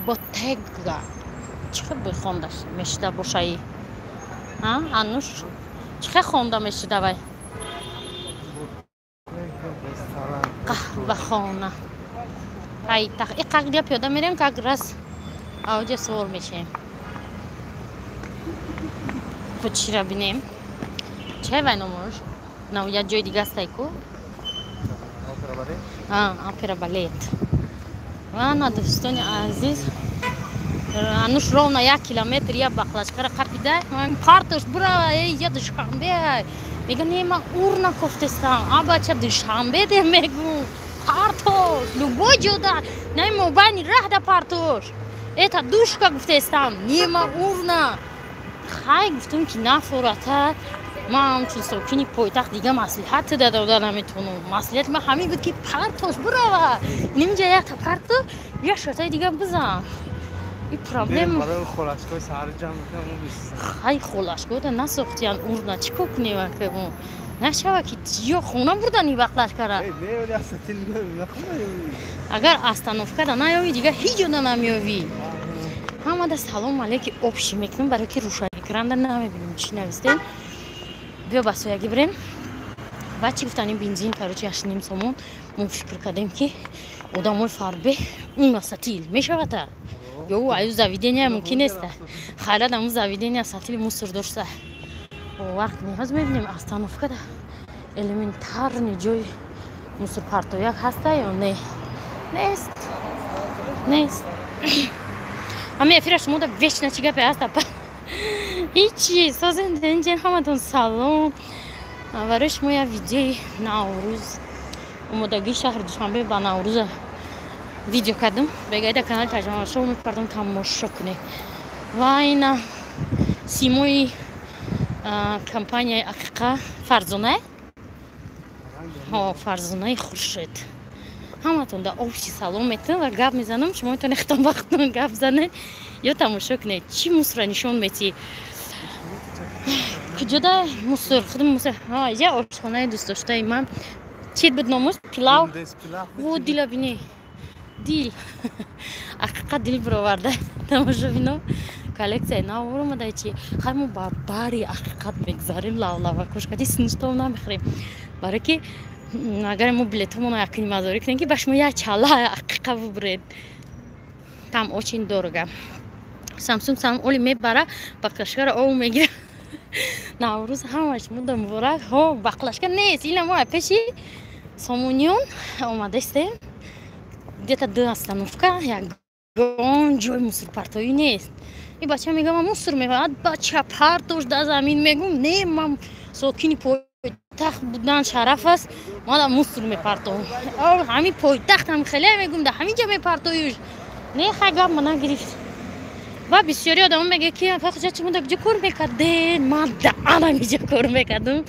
Ботега чӣ хел бой хонда мешида бошаи? Ануш, чӣ хел хонда мешида вай? Қаҳвахона. Пойтахт. И как где пиёда мерем, как раз ауҷа сувор мешем. Чира бинем? Чай вай номуш? На, як ҷои дига астай ку? Опера балет. Ва дӯстони азиз, ануш ровно 1 километр я баклажкара қапида, партош бурава, эй, я Душанбе. Мега, не, ма урна кофтестам. А бача, Душанбе де мегу. Партош, любой ҷода, на мобайни раҳ да партош. Это душка гуфтестам, не, ма урна. Хай, гуфтам, ки нафората, ман ҳамчун сокини пойтахт дига маслиҳат дода наметавонам. Маслиҳати ман ҳамин буд, ки партош бурава. Нимҷа якта парто, як шартаи дига бизан. И проблема. Хай, холашкода насохтиян урна, чӣ кор кунем акмо? Нашава ки ё хона бурдани баклажкара. Агар остановкада наёвӣ, дига ҳеҷ ҷода намеёвӣ. Ҳамада салом алейки общий мекунам, барои ки рӯшан экранда намебинем чӣ навистем. Биё, ба соягӣ бирем. Ва чӣ гуфтаним, бензин, короче, 8,5 сомон. Мо фикр кардем, ки одамои фарбе уна сатил мешавада ё аю заведения мумкин неста. Хайрат, аму заведения сатили мусор дошта. Вақт ниҳоз мебинем, остановкада элементарный ҷои мусорпартояк ҳаста ё не. Нест, нест. Ҳамин эфира шумо да вечно чӣ гапе ҳаста? Ҳичи. Созен денҷен, ҳаматон салом. Барои шумо як видеои Наврӯз, омодагии шаҳри Душанбе ба Наврӯза видео кардам. Бегаида канали тарҷумашо мепардам, тамошо кунед. Ва ина симои компанияи Ақиқа, Фарзона, Фарзонаи Хуршед. Ҳаматон да общий салом метавон ва гап мезанам. Шумо метавонед хитон вақтон гап занед ё тамошо кунед. Чӣ мусора нишон метиҳӣ? Куҷода мусор? Худи мусор я ошхонаи дӯстдоштаи ман чӣ буд номуш? Пилав. О, дила бини, дил Ақиқа дил бироварда. Тамошобино, коллексияи нав омада. Чи хай, мо ба бари Ақиқат мегзарем, лавлавакошкади синуштов намехӯрем, барое ки агар мо билетҳомоно якни мазорӣ кунем, ки ба шумо як чала Ақиқа бубуред, там очень дорого. Самсунг сам оли мебара, баклажкаро ов мегира. Наврӯз ҳамаш муда муборак. Ҳо, баклажка нест. Ина мо пеши Сомониён омадастем, где-то ду остановка, ягон ҷои мусорпартоӣ нест. И бача мега, ман мусор мебарад. Бача, партош да замин. Мегум, не, ман сокини пойтахт будан шараф аст, ман мусор мепартом. Ҳамин пойтахтам хеле мегум, да ҳамин ҷа мепартоюш. Не, хай, гап ма нагирифт. Ва бисёри одамо мега, ки фақат чумуда куҷо кор мекардед? Ман да анамиҷа кор мекардам.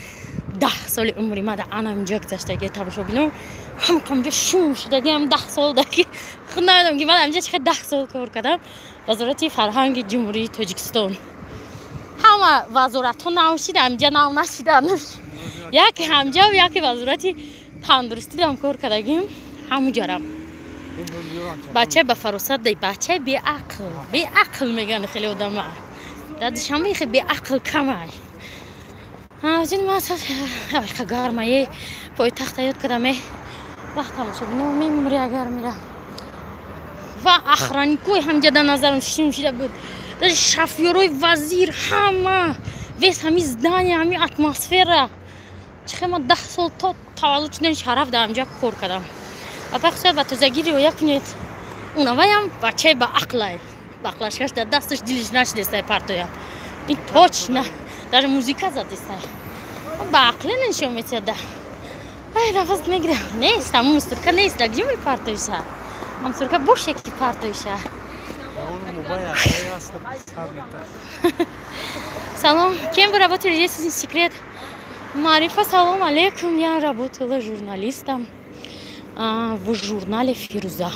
10 соли умри ма да анамиҷа гузаштаги. Тамошобинон, ҳамкамҷа шум шудагиам 10 сол даки. Худ намедонам, ки ман амиҷа чихел 10 сол кор кардам. Вазорати фарҳанги Ҷумҳурии Тоҷикистон, ҳама вазоратҳо нав шида, амиҷа нав нашида. Яке ҳамҷа, яке вазорати тандурустидам кор кардагим. Ҳамуҷарам бачаи ба фаросат, бачаи беақл. Беақл мегӯянд хеле одама дар Душанбе, хеле беақл камай. Гармае пойтахта ёд кардаме. Вақт, тамошобино, мемури агар мира. Ва охранникои ҳамҷа дар назарам шум шида буд, даже шофёрои вазир, ҳама весь ҳами здания, ҳами атмосфера. Чихел ма 10 сол то таваллуд шудани Шараф дар ҳамҷа кор кардам. Апа, хусусан ба тозагӣ риоя кунед. Унаваям бачаи ба ақлай, баклажкаш дар дасташ, дилиш нашидестай партоя. Ин точно даже музыка задестай, ба ақле нишон метиҳад. Ай, нафас мегирам. Нест, ҳамун мусорка нест. Дар куҷо мепартоиша? Мусорка боше, ки партоиша. Салом, кем вы работали, если не секрет? Марифа, салом алейкум. Я работала журналистом в журнале «Фируза»,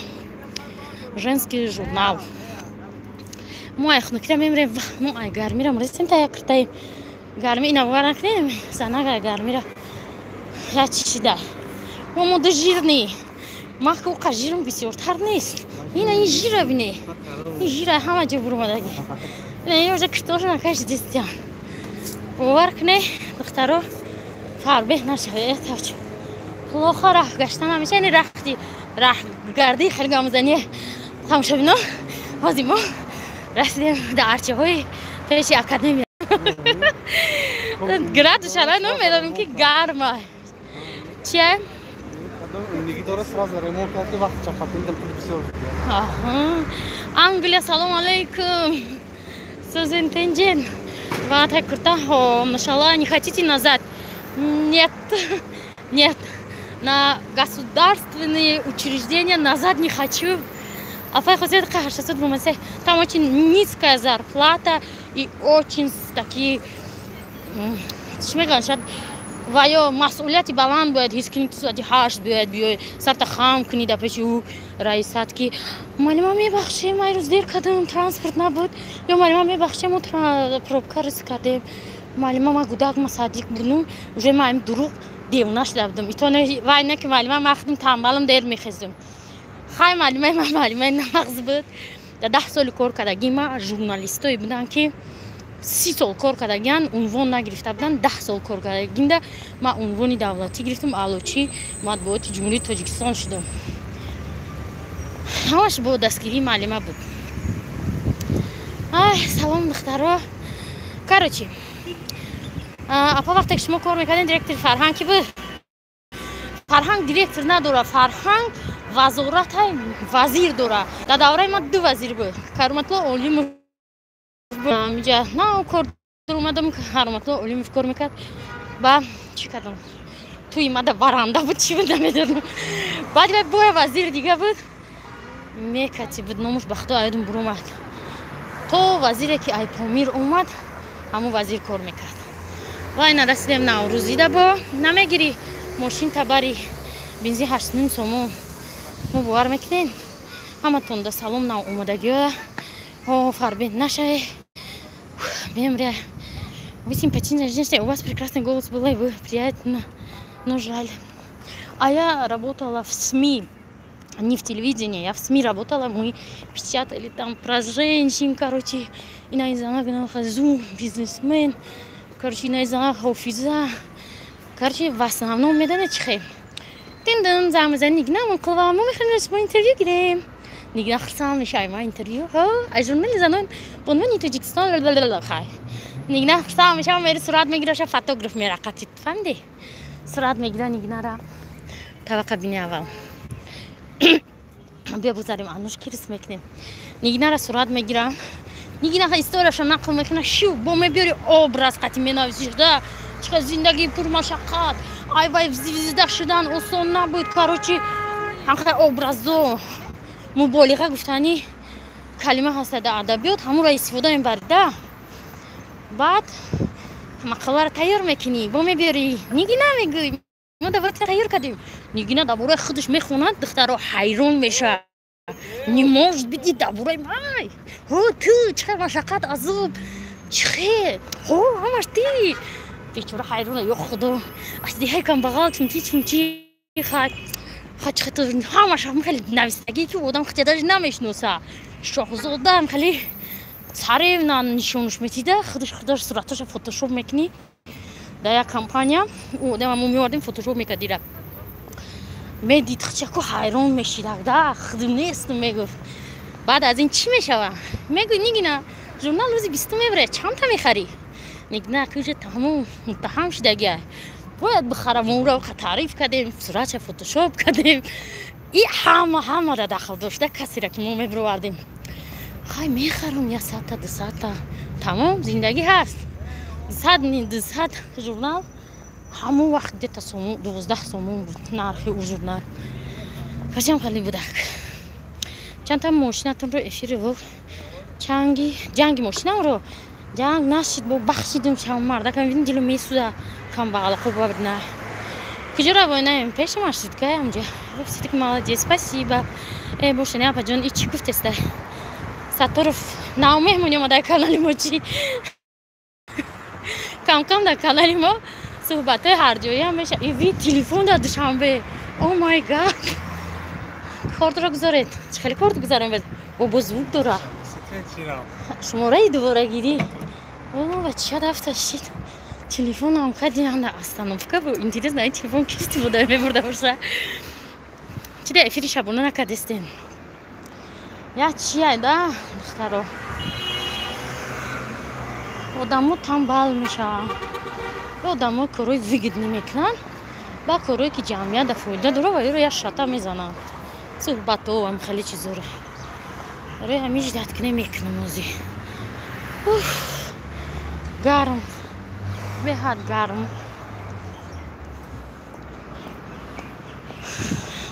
женский журнал. Мо ай хунукира мемирем, мо ай гармира мурестем, та як киртаи гарми ина бовар накунем, занага гармира я чӣ шида. Мо мода жирный, ма ка жирм бисёртар нест. Ина ин жира бине. Ин жира ҳама ҷо буромадаги. Ина ин уже киртоша накашидистиям. Бовар куне, духтаро, фарбеҳ нашавед. Тавчу плохо раҳ гаштан ҳамеша, яъне рахти раҳгардӣ хеле гамзани. Тамошобино, ҳозир мо расидем дар арчаҳои пеши академия. Градусара намедонам, ки гарма чия. Сразу ремонт кард, вақт чапатин пул бисёр. Англия, салом алейкум. Сузин тенҷен ва курта. Машалла, не хотите назад? Нет, нет, на государственные учреждения назад не хочу. Апай хосет 600 бумасе. Там очень низкая зарплата и очень такие, чӣ мегӯянд, шояд ва ё масъулияти баланд бояд ҳис кунӣ, ту соати 8 бояд биёй, сарта хам кунӣ дар пеши ӯ раисат, ки муаллима, мебахшем, ман рӯз дер кардам, транспорт набуд, ё муаллима, мебахшем, мо пробка рис кардем, муаллима, ман гудак, ма садик будум, уже ма ами дурӯғ девона шуда будам. Ито вай не ки муаллима, ман худам тамбалам, дер мехезам. Хай, муаллимаи ман муаллимаи нағз буд. Дар 10 соли кор кардагӣ ма журналистое буданд, ки 30 сол кор кардагиан, унвон нагирифта буданд. 10 сол кор кардагинда ман унвони давлатӣ гирифтам, аълочии матбуоти Ҷумҳурии Тоҷикистон шудам. Ҳамаш бо дастгирии муаллима буд. Ай, салом, духтаро. Короче, апа, вақте ки шумо кор мекардем, директори фарҳанг ки буд? Фарҳанг директор надорад, фарҳанг вазората, вазир дорад. Дар давраи ман ду вазир буд, Кароматулло Олимов. Инҷа на кор омадам, Кароматулло Олимов кор мекард. Ба чӣ кардам, туи мада баранда буд, чӣ буд, намедонам. Баъд вай боя вазир дига буд, мекати буд номуш, ба худо аёдум буромад. То вазире ки ай Помир омад, ҳамун вазир кор мекард. Вай, нарасидем Наврӯзида, бо намегирӣ мошин табари бензин 8,5 сомон. Мо бовар мекунем? Ҳаматонда салом, нав омадагиё. О, фарбеҳ нашаве, мемре. Вы симпатичная женщина, у вас прекрасный голос, было и вы приятно, но жаль. А я работала в СМИ, не в телевидении, я в СМИ работала, мы печатали там про женщин, короче, ина изана бизнесмен, короче, ина изана хофиза, короче, в основном медане чихе. Тиндын занг мезани, Нигина, мо қилва, мо мехоҳем шумо интервю гирем. Нигина хурсанд мешавад, ма интервю, аз журнали занон бонвони Тоҷикистон. Хай, Нигина хурсанд мешавад, мери сурат мегираша, фотограф мерақатид, фаҳмидӣ? Сурат мегира Нигинара. Таваққа бини, аввал бия бузарем, ануш кирис мекунем. Нигинара сурат мегирам, Нигина историяша нақл мекуна, шу бо мебиёри, образ қати менависиш да, чӣ зиндагии пурмашаққат, ай вай, звезда шудан осон набуд, короче, ҳамқадар образо, муболиға гуфтани калима ҳаста дар адабиёт, ҳамонро истифода мебарида. Баъд мақоларо тайёр мекунӣ, бо мебиёрӣ, Нигина, мегӯй, мо дар тайёр кардем. Нигина дар бораи худаш мехонад, духтаро ҳайрон мешавад: не может быть, дар бораи май, ҳо, ту чӣ қадр машаққат, азоб, чӣ хел, ҳо, ҳамаш ти. Бечора ҳайрона: ё худо, аз деҳаи камбағал, чунчи чунчи, хай ҳамаш хеле нависагӣ, ки одам худя даже намешиноса. Шоҳзодаам хеле царевна нишонаш метида, худаш худаш сураташа фотошоп мекунӣ. Дар як компания одам мо меовардем, фотошоп мекардира, медид хчаку, ҳайрон мешидак да, худм нестм, мегуфт. Баъд аз ин чӣ мешава? Мегӯй: Нигина, журнал рӯзи 20 мебарад, чандта мехарӣ? Нигина куҷа тамом муттаҳам шудагия, бояд бихарам, ӯро таъриф кардем, суратша фотошоп кардем, и ҳама ҳамара дахл дошта, касеро ки мо мебировардем. Хай, мехарам я садта, 200-та, тамом, зиндагӣ ҳаст. 100, 200 журнал ҳамон вақт где-то сомон, 12 сомон буд нархи ӯ журнал. Качам хеле будак. Чандта мошинатонро эфири чанги ҷанги мошинамро ҷанг нашид, бо бахшидум шам мардакам, бин, дило месуда, камбағалақо бабна. Куҷо равонаем? Пеши маршрутка амҷа. Все-таки молодец, спасибо. Э, боша, не, апаҷон, и чӣ гуфтеста? Сатторов нав меҳмони омадаи канали мо, чӣ камкам дар канали мо суҳбатҳои ҳарҷоиам меша. Иви телефон дар Душанбе, oh my God. Кортро гузоред. Чӣ хеле корт гузарем? Бо звук дора. Шумораи дуборагирӣ. О, бача рафта шид. Телефонам кадианда остановка бу. Интересно, ай телефон ки истифода мебурда боша. Чи да эфири шабона накардестем? Я чия да, духтаро. Одамо тамбал мешаванд. Одамо корҳои выгодный мекунанд, ба корҳое ки ҷамъият да фоида дора, ва ёро як шата мезананд. Суҳбатҳо ам хеле чизоро. Барои ҳамин ждать кунем мекунам ози. Уф, гарм. Беҳад гарм.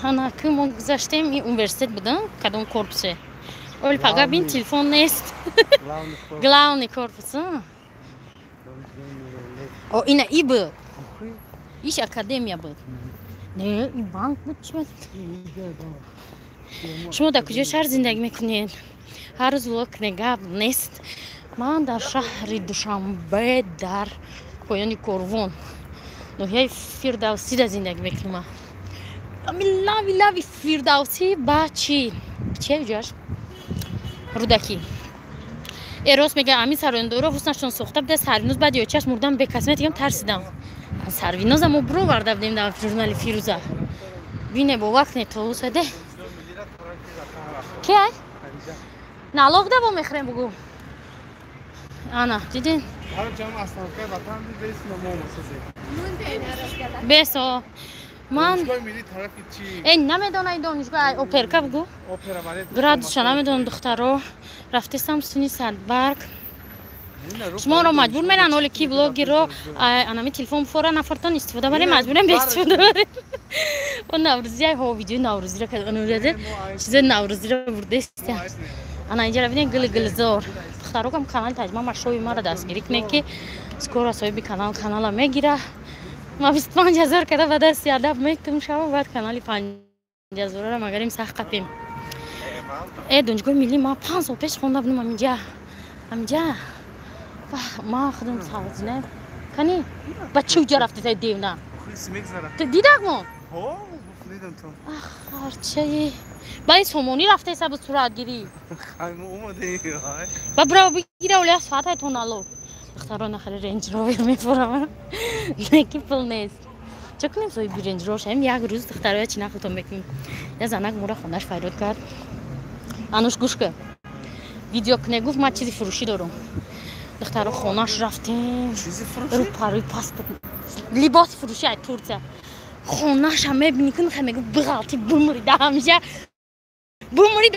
Ана ки мо гузаштем, ин университет буда, кадом корпусе? Оли пага бин телефон нест. Главный корпус. О, ина и буд. Иш академия буд. Не, и банк буд чи буд? Шумо дар куҷои шаҳр зиндагӣ мекунед? Ҳар рӯз влог кунед, гап нест. Ман дар шаҳри Душанбе, дар поёни Корвон, ноҳияи Фирдавсида зиндагӣ мекунам. Ами лави лави Фирдавсӣ ба чи? Чи ҷояш? Рӯдакӣ. Эрос мега ами сарояндоро ҳуснашон сохта буда, Сарвиноз баъди очаш мурдан бекасмет дигам тарсидам. Сарвиноза мо бироварда будем дар журнали Фирӯза. Бине бовар кунед то усаде. Ки ай? Налог да бо мехӯрем бугу. Ана, дидин? Бесо. Ман э намедонам донишгоҳ ай оперка бугу. Градусша намедонам духтаро. Рафтесам суни садбарг. Шуморо маҷбур меран оли ки блогеро анами телефон фора нафартон истифода барем, маҷбурем беистифода барем. О наврӯзӣ ай ҳо видеои наврӯзиро кардем. Чизи наврӯзиро бурдестя. Ана инҷара бинед гили гилзор. Духтарокам канали таҷма машои маро дастгирӣ кунед ки скоро соҳиби канал канала мегира. Ма 25 ҳазор када ба дасти адаб мектум шава, баъд канали 5 ҳазорро магарим сахт қапем. Э донишгоҳи миллӣ ма 5 сол пеш хонда будам аминҷа. Аминҷа. Ма худам савзне. Кани ба чӣ уҷа рафти тай девна? Ту дидак мо? Ах, харчаи. Ба ин сомонӣ рафте саб суратгирӣ. Ба браво бигира оля соатай то налог. Духтаро нахали Рейндж Ровер мефурам. Неки пул нест. Чо кунем соҳиби Рейндж Ровер шавем? Як рӯз духтаро чи нақлтон мекунем. Я занак мора хонаш фарёд кард. Ануш гӯш кун. Видео куне гуфт ман чизи фурӯшӣ дорам. Духтаро хонаш рафтем. Рӯпарӯи паспорт. Либоси фурӯшӣ ай Турция. Хонаша мебинӣ кун хай мегӯ биғалти бумри да ҳамиша. Бумри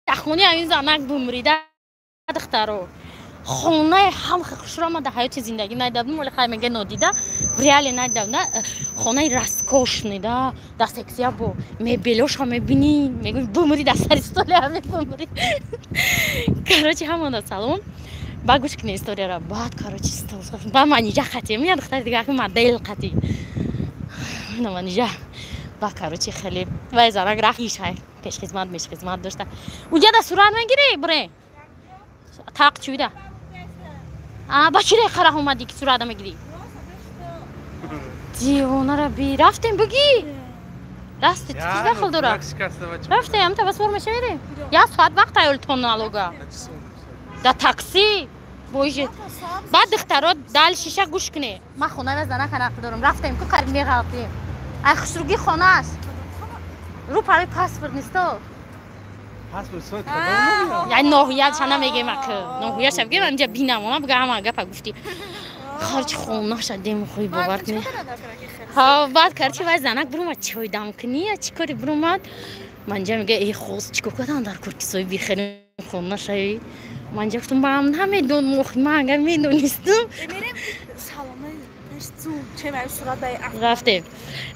да хонаи ҳамин занак бумри да духтаро. Хонаи ҳам хушро ма дар ҳаёти зиндагӣ надидам, вале хай мега нодида, в реале надидам, да хонаи роскошный, да, дар сексия бо мебелоша мебинӣ, мегӯӣ бумри дар сари столе ҳаме бумри. Короче, ҳамона салом. Ба гӯш кунед историяро. Баъд короче стол ба манижа қатӣ, я духтари дига модел қатӣ. На манижа. Ба короче хеле вай занак рахиш ҳай пешхизмат мешхизмат дошта. Уҷа да сурат мегирӣ, буре. Тақ чуида. А ба чире қарах омадӣ ки сурата мегирӣ? Девонара би рафтем бугӣ. Расти ту чӣ дахл дора? Рафтем, ҳамта бас бор мешавем. Як соат вақт ай тон налога. Да такси боише. Баъд духтаро дал шиша гӯш куне. Ман хонаи аз занака нақл дорам. Рафтем ку қариб меғалтем. Ай хушругӣ хонааш. Рӯ парои паспорт нисто. Яъне ноҳияша намегем ак. Ноҳияша бигем инҷа бинам, она бига ҳама гапа гуфтӣ. Харчи хонаша дем хуй бовар кунӣ. Ҳа, баъд карчи вай занак буромад чой дам кунӣ, я чӣ кори буромад? Манҷа мега эй хос чӣ кор кардан дар кор ки соҳиби хеле хона шавӣ? Манҷа гуфтам ман намедонам, охи ман агар медонистам. Рафтем.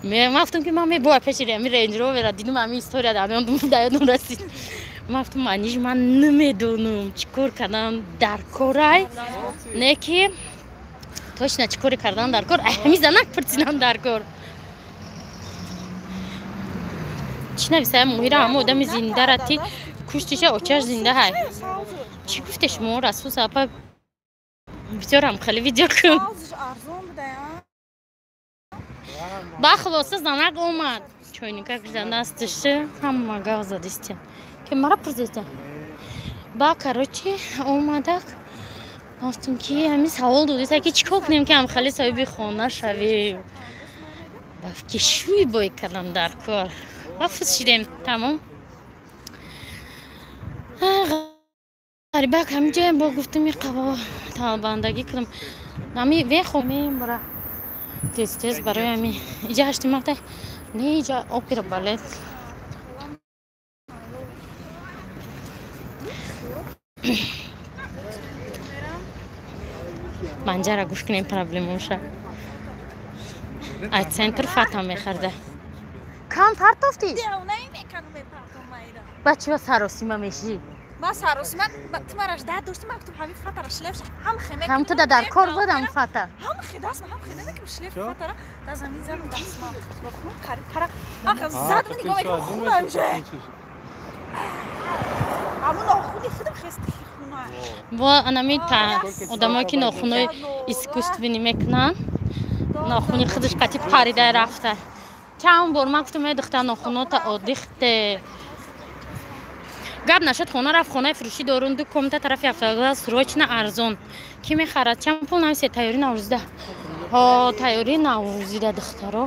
Ман гуфтам ки ман мебояд пеши ами Рейндж Ровера дидам ами история дар ёдам расид. Ман гуфтам маниш ман намедонам чӣ кор кардан дар корай, не ки точно чӣ коре кардан дар кор, ай ҳами занак пурсидам дар кор. Чӣ нависая моҳира ҳама одами зиндара ти куштиша очаш зинда ҳай. Чӣ гуфте шумо Расул апа бисёрам хеле видео кун. Ба хулоса занак омад. Чойника гузанастиша ҳама гав задистя. Ки мара пурзистя. Ба короче омадак. Гуфтем ки ҳамин савол додиста ки чӣ кор кунем ки ҳамхали соҳиби хона шавем. Ба кишвӣ бой кардам дар кор. Ва фус шидем тамом. Ғарибак ҳамин ҷоям бо гуфтем иқаво талбандагӣ кунам. Ҳами вехомем бара. Тез тез барои ҳами иҷа ҳашти марта не иҷа опера балет. Манҷара гӯш кунем проблемаша. Ай центр фата мехарда. Кам партофтӣ? Ба чӣ саросима мешӣ? Ма саросима ту мараш дад дошти ман гуфтам ҳамин фатара шлеф ҳам хеме. Ҳам ту дар кор будам фата. Ҳам хедаст ҳам хеда наким шлеф фатара да замин занам дастма. Қариб пара. Ах зад нигоҳ мекунам хунам же. Ҳамун нохуни худам хести хуна. Бо анами та одамое ки нохунои искусственный мекунанд, нохуни худаш қати парида рафта. Чанд бор ман гуфтам эй духтар нохунота одихте. Гап нашуд хона рафт хонаи фурӯшӣ дорун ду комната тарафи автовокзал срочно арзон. Ки мехарад? Чанд пул нависе? Тайёрӣ наврӯзида. Ҳо, тайёрӣ наврӯзида духтаро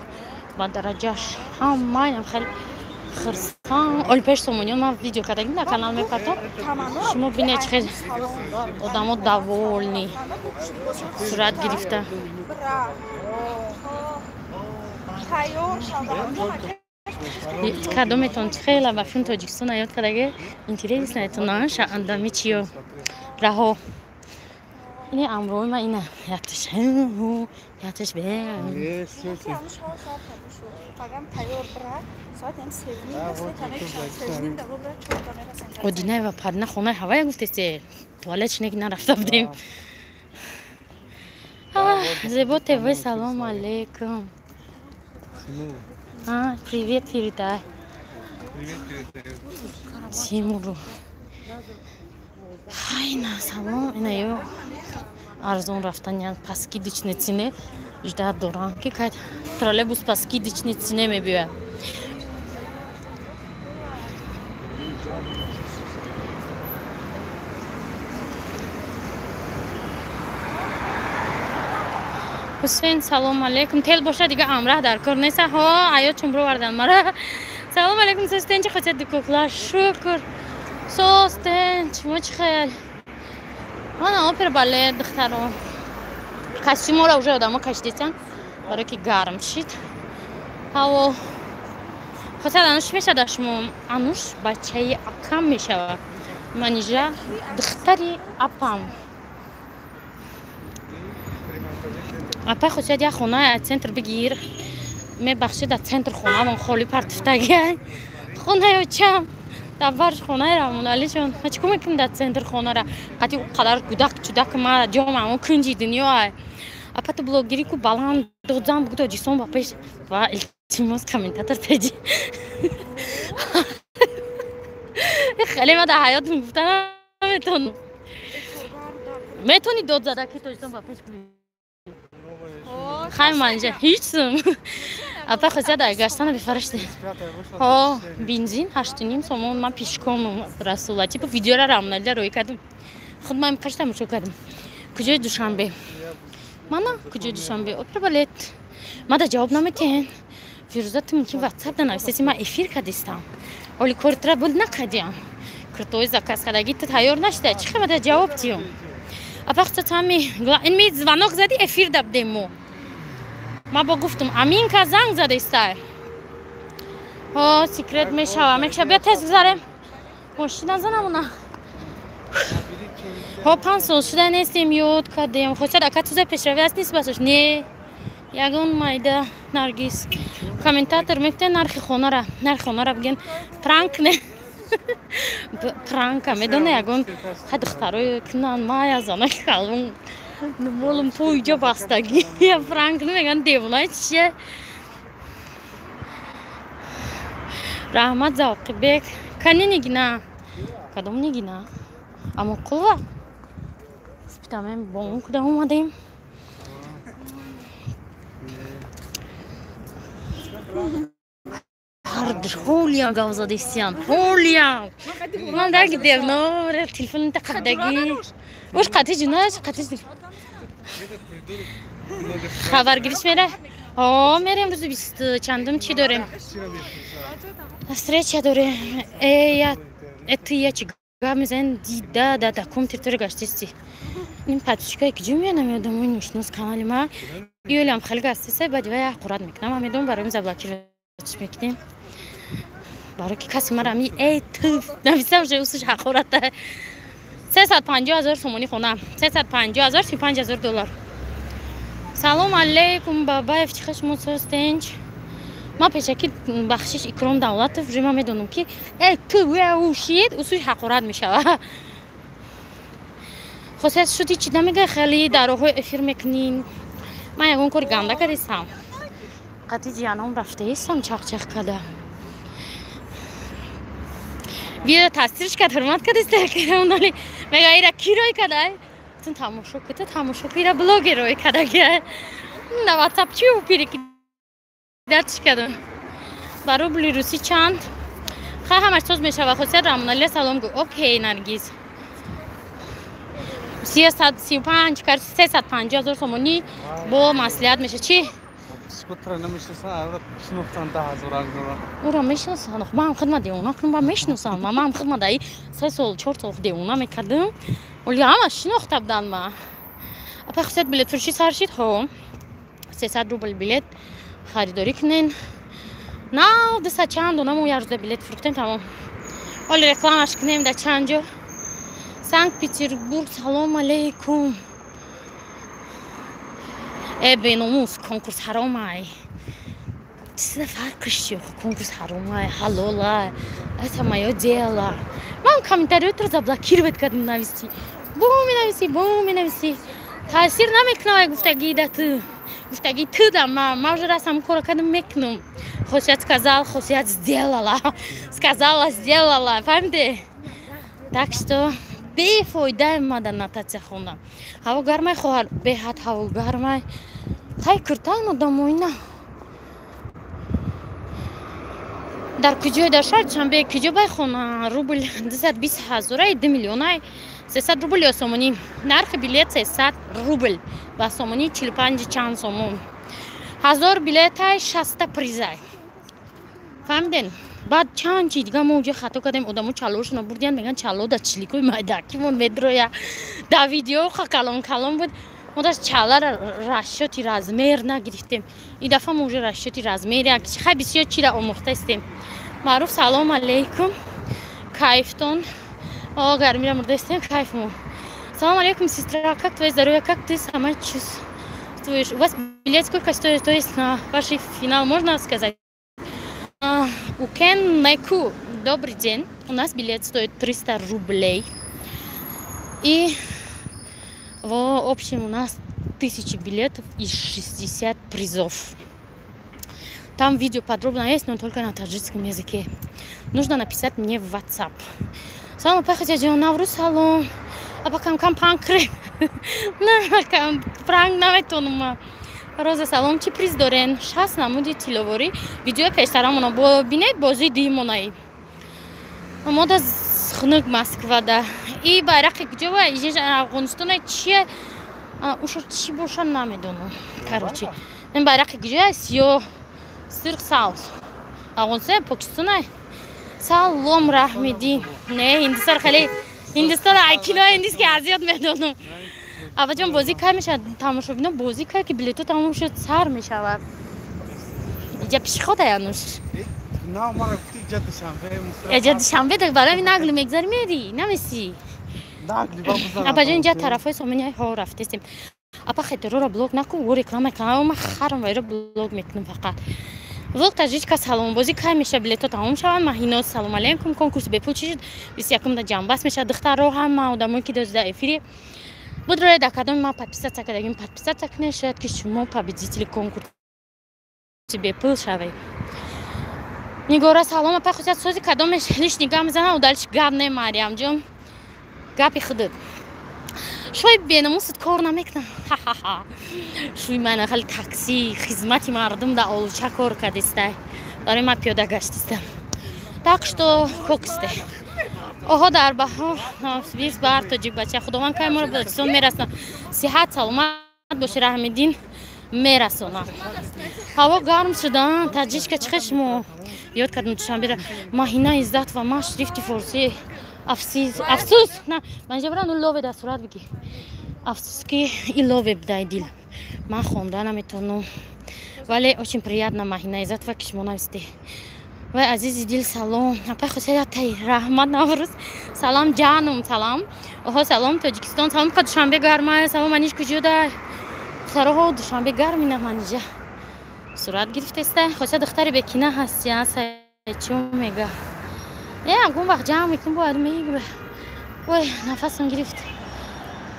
ба дараҷаш. Ҳамаям хеле хирсан. Оли пеш сомониён ман видео кардагим дар канал мепартом. Шумо бинед чӣ хел одамо довольни сурат гирифта. Кадометон чӣ хела ба филм Тоҷикистон ёд кардаге? Интересно этона шаандами чиё раҳо. Ини амрои ма ина якташ якташ бе. Одинаева Парина хонаи ҳавая гуфтесе. Туалет шинеки нарафта будем. Зебо ТВ салом алейкум. Привет, передай. Привет, передай. Тимуру. Хайна, салом. Ина ё арзон рафтанян по скидочной цене. Ждат дорам ки кай троллейбус по скидочной цене мебиёяд. Ҳусейн салом алейкум. Тел боша дига амраҳ дар кор неста. Ҳо, аёчун бировардан мара. Салом алейкум состен чӣ хотя дукукла. Шукр. Состен, шумо чӣ хел? Мана опера балет духтаро. Костюмора уже одамо кашидетян. Барои ки гарм шид. Ҳаво. Хотя ануш мешавад шумо. Ануш бачаи акам мешавад. Манижа духтари апам. Апай хосият як хона аз центр бигир. Мебахшед аз центр хонамон холӣ партифтагия. Хонаи очам. Дар барш хонаи Рамоналишон. Ма чӣ кор мекунем дар центр хонара? Қати қадар гудак чудак ма ҷом ҳамон кунҷи дунё ай. Апа ту блогерӣ ку баланд додзам бугу Тоҷикистон ба пеш. Ва илтимос комментатор теҷи. Хеле ма дар ҳаётам гуфта наметонам. Метавонӣ дод зада ки Тоҷикистон ба пеш кунӣ? Хай манҷа ҳеҷ сум. Апа хосият дар гаштана бифараште. Ҳо, бензин 8.5 сомон ман пешком Расула. Типа видеора Рамоналида рӯй кардам. Худ ман қаш тамошо кардам. Куҷои Душанбе? Мана куҷои Душанбе? Опера балет. Мада ҷавоб наметиҳен. Фирӯза ту мумкин ватсап да нависеси ман эфир кардистам. Оли кортра буд накардиям. Куртои заказ кардаги ту тайёр нашуда. Чӣ хел мада ҷавоб диҳам? Апа хосият ҳами ин ми звонок зади эфир да будем мо. Ма бо гуфтам Аминка занг задистай. Ҳо, секрет мешава. Мекша бия тез гузарем. Мошина занамона. Ҳо, 5 сол шуда нестем ёд кардем. Хосият ака туза пешравӣ аст нест басош? Не. Ягон майда Наргиз. Комментатор мегӯяд нархи хонара. Нархи хонара бигӯен пранк не. Пранка медона ягон ха духтарои кунан мая зана калон. Молум пойҷо бастагӣ. Я пранк намеган девона чие? Раҳмат Завқибек. Кани нигина? Кадом нигина? Амоқулва? Спитамем бо он куда омадем. Ҳолиям гап задистиян. Ҳолиям. Ман даги девно телефон та қабдаги. Уш қати ҷунаш, қати хабаргириш мера. О, мерем рӯзи бисту чандум чӣ дорем? Встреча дорем. Э, я, это я чӣ гап мезанем, дида да дакум территория гаштисти. Ин подписчикае ки ҷо меянам ёдамои ношинос канали ма. Иёлам хеле гастиса, баъди вай ҳақорат мекунам. Ман медонам, барои заблокировать мекунем. Барои ки каси мара ми эй ту нависам уже усуш ҳақората. 350 000 сомонӣ хона. 350 000, 35 000 доллар. Салом алейкум, Бабаев, чӣ хел шумо состенч? Ман пешакӣ бахшиш Икром Давлатов, уже ман медонам ки э ту ушид усуш ҳақорат мешава. Хосият шуди чӣ намега, хеле дар роҳҳои эфир мекунин. Ман ягон кори ганда кардистам. Қати ҷиянам рафтаистам чақчақ када. Видео тасвирш кард, ҳурмат кардиста, мега ира ки рой кадай? Тун тамошо кута, тамошо ира блогер рой кадаги. На WhatsApp чӣ пири ки датш кардам. Ба рубли русӣ чанд? Хай, ҳамаш соз мешава. Хосият Рамоналия салом гӯ. Окей, Наргиз. 335 кар 350 000 сомонӣ бо маслиҳат меша. Чӣ? Уро мешиносам. Ман хидмат девона кунам, ба мешиносам. Ман хидмат даи 3 сол, 4 сол девона мекардам. Оли ҳама шинохта будан ма. Апа Хусият, билет фурӯшӣ сар шид? Ҳо. 300 рубл билет харидорӣ кунен. На, дусад чанд дона мо як рӯза билет фурӯхтем, тамом. Оли рекламаш кунем дар чанд ҷо. Санкт-Петербург, салом алейкум. Э, беномус, конкурс ҳаромай. Чиза фарқиш чи? Конкурс ҳаромай, ҳалолай. Это моё дело. Ман комментариётро заблокировать кардам, нависӣ. Бо менависӣ, бо менависӣ. Таъсир намекунам ай гуфтагии да ту. Гуфтагии ту да ма. Ма уже раз ҳамин кора кардам, мекунам. Хосият сказал, Хосият сделала. Сказала, сделала. Фаҳмиде? Так что бефоида ма дар нотатсия хондам. Ҳаво гармай, хоҳар, беҳад ҳаво гармай. Ҳай, киртан одамоина. Дар куҷое, дар шаҳри Душанбе куҷо бай хона? Рубл 220 ҳазорай, 2 миллионай. 300 рубл ё сомонӣ? Нархи билет 300 рубл, ба сомонӣ 45 чанд сомон. 1000 билетай, 60-та призай. Фаҳмиден? Баъд чанд чи дига мо уҷо хато кардем, одамо чаллошона бурдиян, меган чалло да чиликои майдакимон медроя. Дар видео калон калон буд. Мо даш чаллара расчёти размер нагирифтем. Ин дафъа мо уже расчёти размер як хай бисёр чира омӯхтаистем. Маъруф, салом алейкум. Кайфтон? О, гармира мурдаистем, кайфмо. Салом алейкум, сестра, как твое здоровье, как ты сама чувствуешь? У вас билет сколько стоит, то есть на ваш финал, можно сказать? Укен Неку, добрый день. У нас билет стоит 300 рублей. И в общем у нас 1000 билетов и 60 призов. Там видео подробно есть, но только на таджикском языке. Нужно написать мне в WhatsApp. Салом, пахатя Наврӯз, салом. Апа, кам кам пранк. На, кам пранк наметонам. Роза, салом, чӣ приз дорен? 60 намуди тилловорӣ. Видеои пештарамона бинед, бозии димонаи. Мода хунук Москвада. И байрақи куҷо ва Афғонистона чие? Ушо чӣ боша, намедонам. Короче, ин байрақи куҷо аст? Ё сирх сабз. Афғонистон, Покистона. Салом, Раҳмиддин. Не, Ҳиндистон хеле Ҳиндистон ай кинои ҳиндиски аз ёд медонам. Абаҷон, бозӣ кай мешавад? Тамошобино, бозӣ кай ки билето тамом шуд, сар мешавад. Иҷа пешход аянуш. Иҷа Душанбе барои нагли мегзари, мери намеси. Апаҷон, инҷа тарафҳои сомони ҳо рафтестем. Апа, хетероро блок накун, о реклама канал ма харам вайро блок мекунам фақат. Влог таҷичка, салом, бозӣ кай меша, билето тамом шаванд? Маҳиноз, салом алейкум, конкурси бепул чӣ шуд? 21-да ҷамъбаст мешавад. Духтаро, ҳама одамое ки дар эфири будроя, дар кадоми ма подписаться кардагим, подписаться кунед, шояд ки шумо победители конкурси бепул шавед. Нигора, салом, апай Хусият, сози кадомеш лишний гап мезанам, удалиш гап не. Мариямҷон, гапи худат. Шои бенамусат кор намекунам. Ха-ха-ха, шӯи мана хали такси, хизмати мардум да олуча кор кардистай. Барои ман пиёда гаштистам. Так что коксте. Оҳо дар баҳор Новосибирск ба ҳар тоҷик бача Худованд кай моро ба Тоҷикистон мерасонад. Сиҳат саломат боши, Раҳмиддин мерасонад. Ҳаво гарм шуда, таҷичка чӣ хел шумо ёд кардем Душанберо. Маҳина Иззат ва ман шрифти форсӣ. Афсӯс, на, манҷа биран лове дар сурат бигӣ. Афсӯс ки и лове будай дил. Ман хонда наметавонам. Вале очень приятно, Маҳина Иззатова, ки шумо нависте. Вай азизи дил, салом. Апай хусая тай раҳмат Наврӯз. Салом ҷанум, салом. Оҳо салом Тоҷикистон, салом ка Душанбе гарма, салом маниш куҷода? Духтароҳо Душанбе гармина манижа. Сурат гирифтеста. Хоса духтари бекина ҳасти, чӣ мега? Э, ягон вақт ҷамъ мекунем, бояд мегӯ. Ой, нафасам гирифт.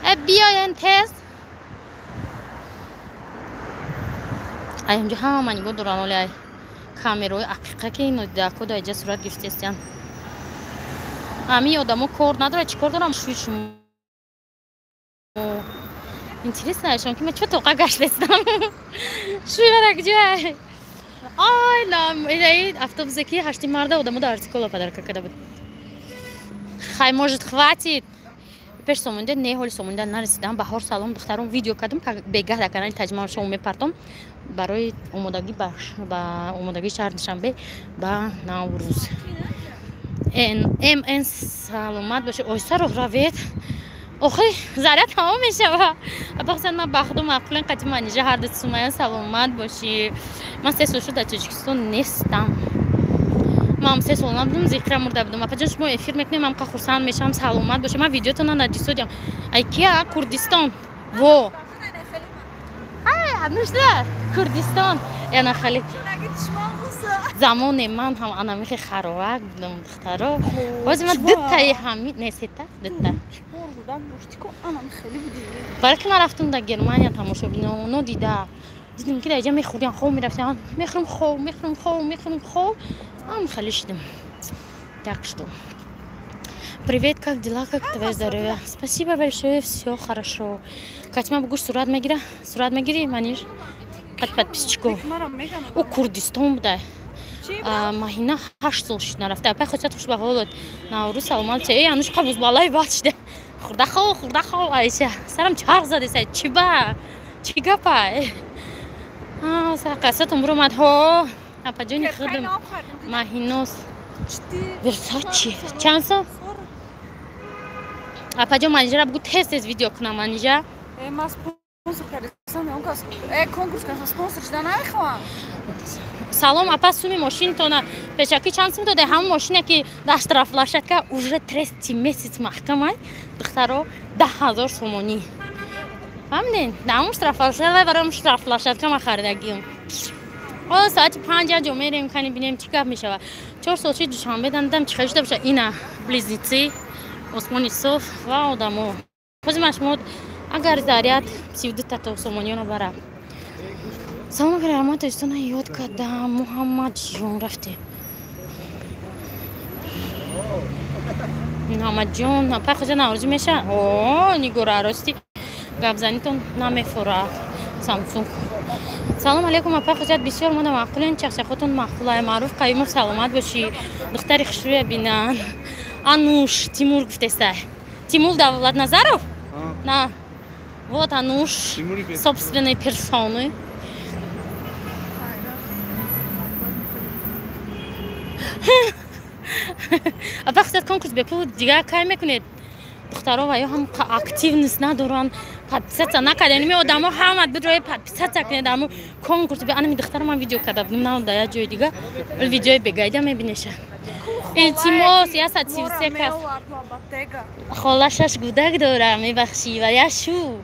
Э, биёен тез. Ай инҷо ҳама нигоҳ дорам, оли ай камераҳои ақиқа ки ино дако да иҷа сурат гирифтестиян. Ҳамин одамо кор надорад, чӣ кор дорам шӯи шумо? Интересно, айшон ки ман чо тоқа гаштестам. Шӯи мара куҷоай? Ай, лам, инаи автобусе ки ҳашти марда одамо дар артикола подарка карда буд. Хай, может, хватит. Пеш сомонда не, ҳоли сомонда нарасидам. Баҳор салом, духтарон, видео кардам, бегаҳ дар канали Таҷмаъ шоу мепартом барои омодагӣ ба омодагии шаҳри Душанбе ба Наврӯз. МН саломат бошед. Оҳиста роҳ равед. Охи заря тамом мешава. Апахсан ман ба худо маъқулен қати манижа ҳар ду Сумая саломат бошӣ. Ман 3 сол шуд дар Тоҷикистон нестам. Ман 3 сол набудам, зикра мурда будам. Апаҷон, шумо эфир мекунем, ман қа хурсанд мешавам, саломат бошед. Ман видеотона надисодям. Ай кия? Курдистон. Во. Ай, нушла. Курдистон. Яна хали. Замоне ман ҳам анамихи харовак будам, духтаро. Бози ман дутаи ҳами, не сета, дута. Барои ки ман рафтам дар Германия тамошобиноно дида. Дидем ки дар иҷа мехӯрдиам, хоб мерафтиам. Мехӯрам хоб, мехӯрам хоб, мехӯрам хоб. Ам хали шудем. Так что. Привет, как дела, как твое здоровье? Спасибо большое, все хорошо. Катима, бугуш сурат мегира? Сурат мегири, Маниш? Қад подписчико. О, Курдистон буда. Маҳина 8 сол шуд нарафта. Апай хосият хуш ба ҳолат. Наврӯз саломат. Эй, ануш қабуз балай бад шуда. Хурда хов, хурда хов, Айша. Сарам чарх задеса. Чӣ ба? Чӣ гапай? Қасатон буромад. Ҳо, апаҷони худам. Маҳинос. Версачи. Чанд сол? Апаҷон, манижара бугу тез тез видео кунам, манижа. Салом, апа, суми мошинтона. Пешакӣ чанд сум дода? Ҳамон мошине ки дар штрафплощадка уже третий месяц маҳкамай. Духтаро 10 000 сомонӣ. Фаҳмиден? Дар ҳамон штрафплощадка, барои штрафплощадка ман харидагиам. Ҳоло соати 5 ҷо мерем, кани бинем чӣ гап мешавад. 4 сол чи Душанбе дандам чӣ хел шуда бошад. Ина близнецы, осмони соф ва одамо. Ҳозир ман шумо агар заряд 32 та сомониёно барам. Салом алейкум, Тоҷикистона ёд кардам. Муҳаммадҷон рафтем. Муҳаммадҷон, апай хозир наврӯзӣ меша? О, нигора, рости гапзанитон намефурад. Самсунг. Салом алейкум, апай хозият бисёр мода маъқулен, чахчахотон маъқулай. Маъруф Қаюмов, саломат бошӣ. Духтари хушрӯя бинан. Ануш, Тимур гуфтестай. Тимур Давлатназаров? На. Вот Ануш, собственной персоной. Апа хусият конкурс бепул дигар кай мекунед? Духтаро ва ё ҳам активность надоранд, подписаться накарданд. Ми одамо ҳама бидрои подписаться кунед, аммо конкурс бе анами духтаро ман видео карда будам, на дар як ҷои дига видеои бегайда мебинеша. Илтимос, 133 кас. Хола шаш гудак дора, мебахшӣ ва я шу.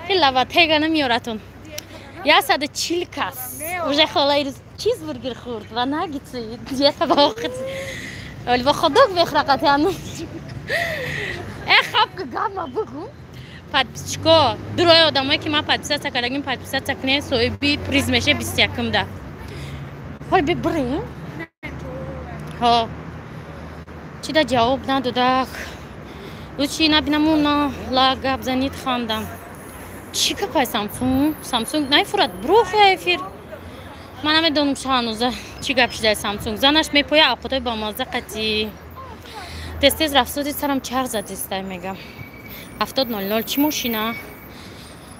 Ки лаватега намеёратон. 140 кас. Уже хола ирӯз чизбургер хӯрд ва наггетсы. Вале бо хот-дог мехӯра қатъиян. Э, хаб гапма бугу. Подписчико, дурои одамое ки ман подписаться кардагим, подписаться кунед, соҳиби приз меше 21-да. Ҳол би бирем? Ҳо. Чӣ да ҷавоб надодак? Лучи набинаму на ла гап занид хандам. Чӣ гапай Самсунг? Самсунг нафурад, брохи эфир. Ман намедонам, ҳанӯза чӣ гап шидаи Самсунг. Занаш мепоя, авқотои бамазза қатӣ. Тез тез рафсоди, сарам чарх задистай, мегам. 7000 чӣ мошина?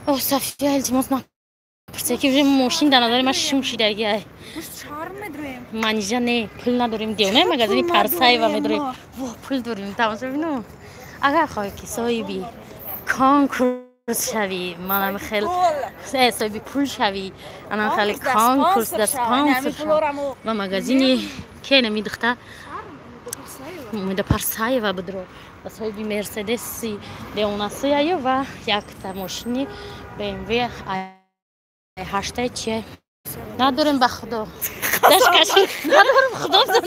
О, Сафия, илтимос, напурсе, ки уже мошин дар назари ман шум шидагиай. Манижа, не, пул надорем, девонаи, магазини Парсаева медорем. Во, пул дорем, тамошо бину. Агар хоҳӣ, ки соҳиби конкурс шавӣ, манам хел соҳиби пул шавӣ, анам хеле конкурс да спонсор ва магазини кенами духта Умида Парсаева будро ва соҳиби Мерседеси девонасияю ва якта мошини БМВ ҳаштай чия надорем, ба худо, дашкаши надорем, худо.